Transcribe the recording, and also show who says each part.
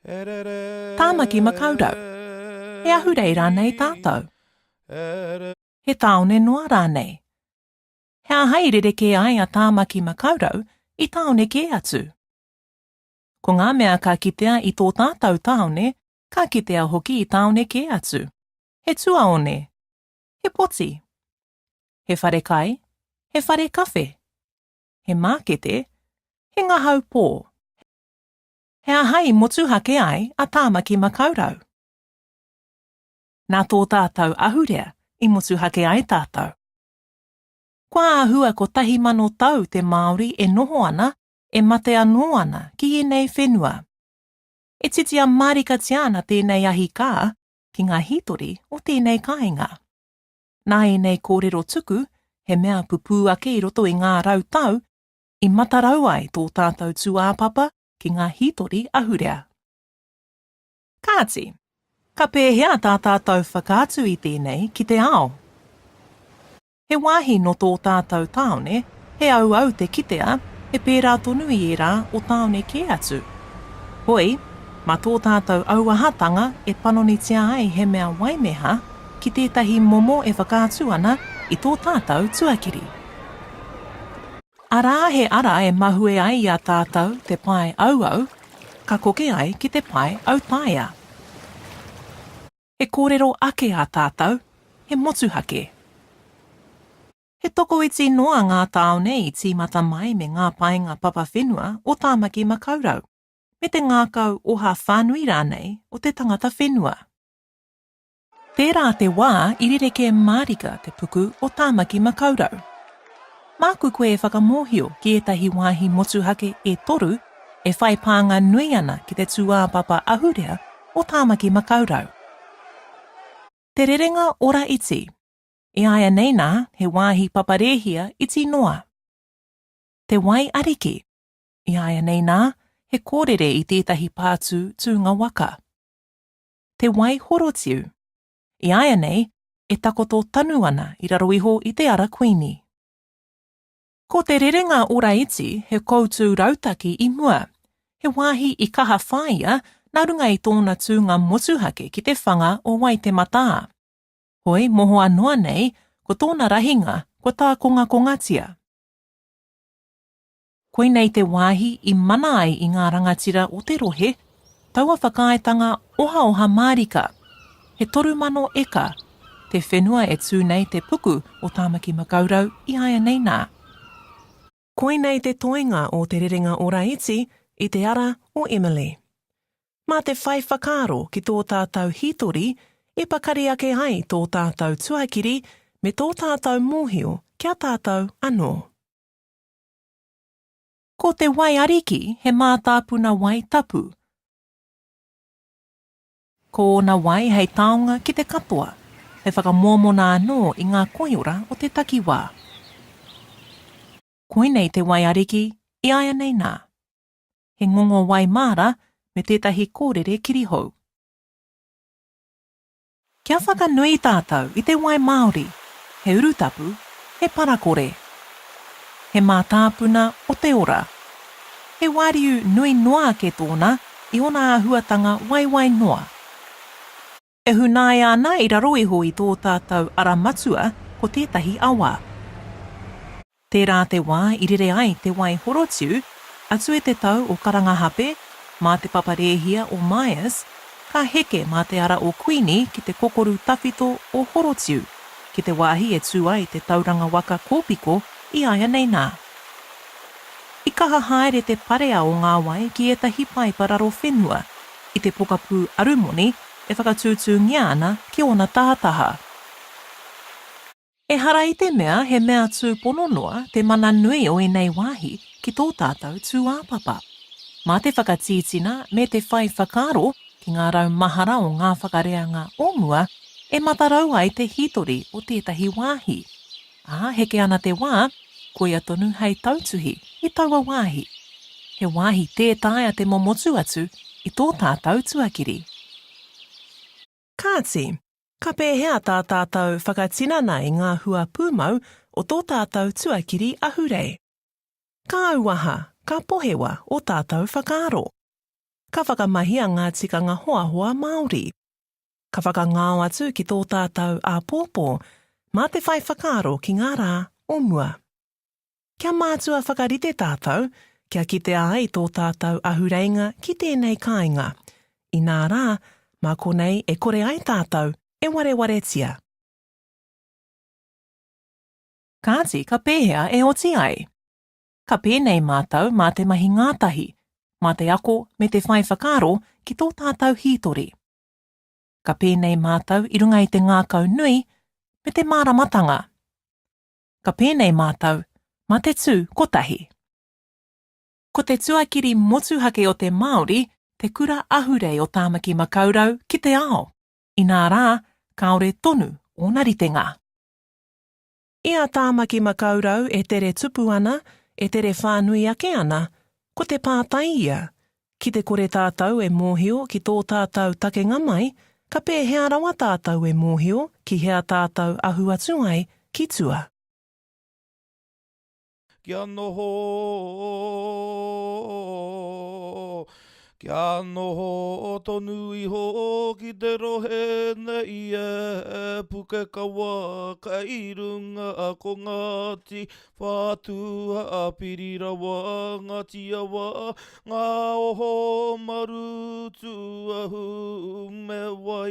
Speaker 1: Tāmaki Makaurau. He ahurei rānei tātou? He tāone noa rānei? He aha i rerekē ai a Tāmaki Makaurau i tāone kē atu? Ko ngā mea ka kitea i tō tātou tāone, ka kitea hoki i tāone kē atu. He tuaone. He poti. He wharekai. He whare kawhe. He mākete. He ngahau pō. He aha i motuhake ai a Tāmaki Makaurau? Nā tō tātou ahurea i motuhake ai tātou. Kua āhua 1000 tau te Māori e noho ana, e mate anō ana ki ēnei whenua. E titia mārikatia ana tēnei ahi kā ki ngā hītori o tēnei kāinga. Nā ēnei kōrero tuku, he mea pupū ake i roto i ngā rautau, i matarau ai tō tātou tūāpapa ki ngā hītori ahurea. Kāti, ka pēhea tā tātou whakaatu i tēnei ki te ao? He wāhi nō tō tātou tāone, he auau te kitea, he pērā tonu i ērā o tāone kē atu. Hoi, mā tō tātou auahatanga e panonitia ai he mea waimeha ki tētahi momo e whakaatu ana i tō tātou tuakiri. Arā he ara e mahue ai i a tātou te pae auau, ka koke ai ki te pae autaia. He kōrero ake ā tātou, he motuhake. He tokoiti noa ngā tāone i tīmata mai me ngā paenga papa whenua o Tāmaki Makaurau, me te ngākau oha whānui rānei o te tangata whenua. Tērā te wā i rerekē mārika te puku o Tāmaki Makaurau. Māku koe e whakamōhio ki ētahi wāhi motuhake e toru e whai pānga nui ana ki te tūāpapa ahurea o Tāmaki Makaurau. Te Rerenga Ora Iti, I āianei nā, he wāhi paparēhia iti noa. Te Wai Ariki, I āianei nā, he kōrere i tētahi pātū tūnga waka. Te Wai Horotiu. I āianei, e takoto tanu ana i raro iho i te ara Kuini. Ko te rerenga ora iti he koutu rautaki i mua, he wāhi i kaha whāia nā runga i tōna tūnga motuhake ki te whanga o Waitematā. Hoi, mohoa noa nei, ko tōna rahinga kua tākongakongatia. Koinei te wāhi i mana ai i ngā rangatira o te rohe taua whakaaetanga ohaoha mārika, he 3,000 eka te whenua e tū nei te puku o Tāmaki Makaurau i āianei nā. Koinei te toenga o te rerenga ora iti i te ara o Emily. Mā te whai whakaaro ki tō tātou hītori e pakari ake ai tō tātou tuakiri me tō tātou mōhio ki a tātou anō. Ko te wai ariki he mātāpuna wai tapu. Ko ōna wai hei taonga ki te katoa, hei whakamōmona anō i ngā koiora o te takiwā. Koinei te wai ariki i āianei nā. He ngongo wai māra me tētahi kōrere kirihou. Kia whakanui tātou i te wai māori, he urutapu, he parakore. He mātāpuna o te ora. He wāriu nui noa ake tōna i ōna āhuatanga waiwai noa. E hunaia ana i raro iho i tō tātou ara matua ko tētahi awa. Tērā te wā i rere ai te wai horotiu atu i te tau o Karangahape mā te papa rēhia o Myers, ka heke mā te ara o Kuini ki te kokoru tawhito o Horotiu, ki te wāhi e tū ai te tauranga waka kōpiko i āianei nā. I kaha haere te parea o ngā wai ki ētahi paipa raro whenua i te pokapū arumoni e whakatūtūngia ana ki ōna tahataha. Ehara i te mea he mea tūpono noa te mana nui o ēnei wāhi ki tō tātou tūāpapa. Mā te whakatītina me te whai whakaaro ki ngā rau mahara o ngā whakareanga o mua e matarau ai te hītori o tētahi wāhi. Ā, heke ana te wā, koia tonu hei tautuhi i taua wāhi. He wāhi tē taea te momotu atu i tō tātou tuakiri. Kāti, Ka pēhea tā tātou whakatinana i ngā hua pūmau o tō tātou tuakiri ahurei? Ka auaha, ka pohewa ō tātou whakaaro. Ka whakamahia ngā tikanga hoahoa Māori. Ka whakangao atu ki tō tātou āpōpō mā te whai whakaaro ki ngā rā o mua. Kia mātua whakarite tātou kia kitea ai tō tātou ahureinga ki tēnei kāinga, inā rā, mā konei e kore ai tātou e warewaretia. Kāti ka pēhea e oti ai? Ka pēnei mātou mā te mahi ngātahi, mā te ako me te whai whakaaro ki tō tātou hītori. Ka pēnei mātou i runga i te ngākau nui me te māramatanga. Ka pēnei mātou mā te tū kotahi. Ko te tuakiri motuhake o te Māori te kura ahurei o Tāmaki Makaurau ki te ao, inā rā, kāore tonu ōna ritenga. I a Tāmaki Makaurau e tere tupu ana, e tere whānui ake ana, ko te pātai ia, ki te kore tātou e mōhio ki tō tātou takenga mai, ka pēhea rawa tātou e mōhio ki hea tātou ahu atu ai ki tua?
Speaker 2: Kia noho, kia noho tonu iho ki te rohe nei e Pukekawa kei runga ko Ngāti Whātua piri rawa Ngāti Awa Ngā Oho Maru Tuahu me Wai.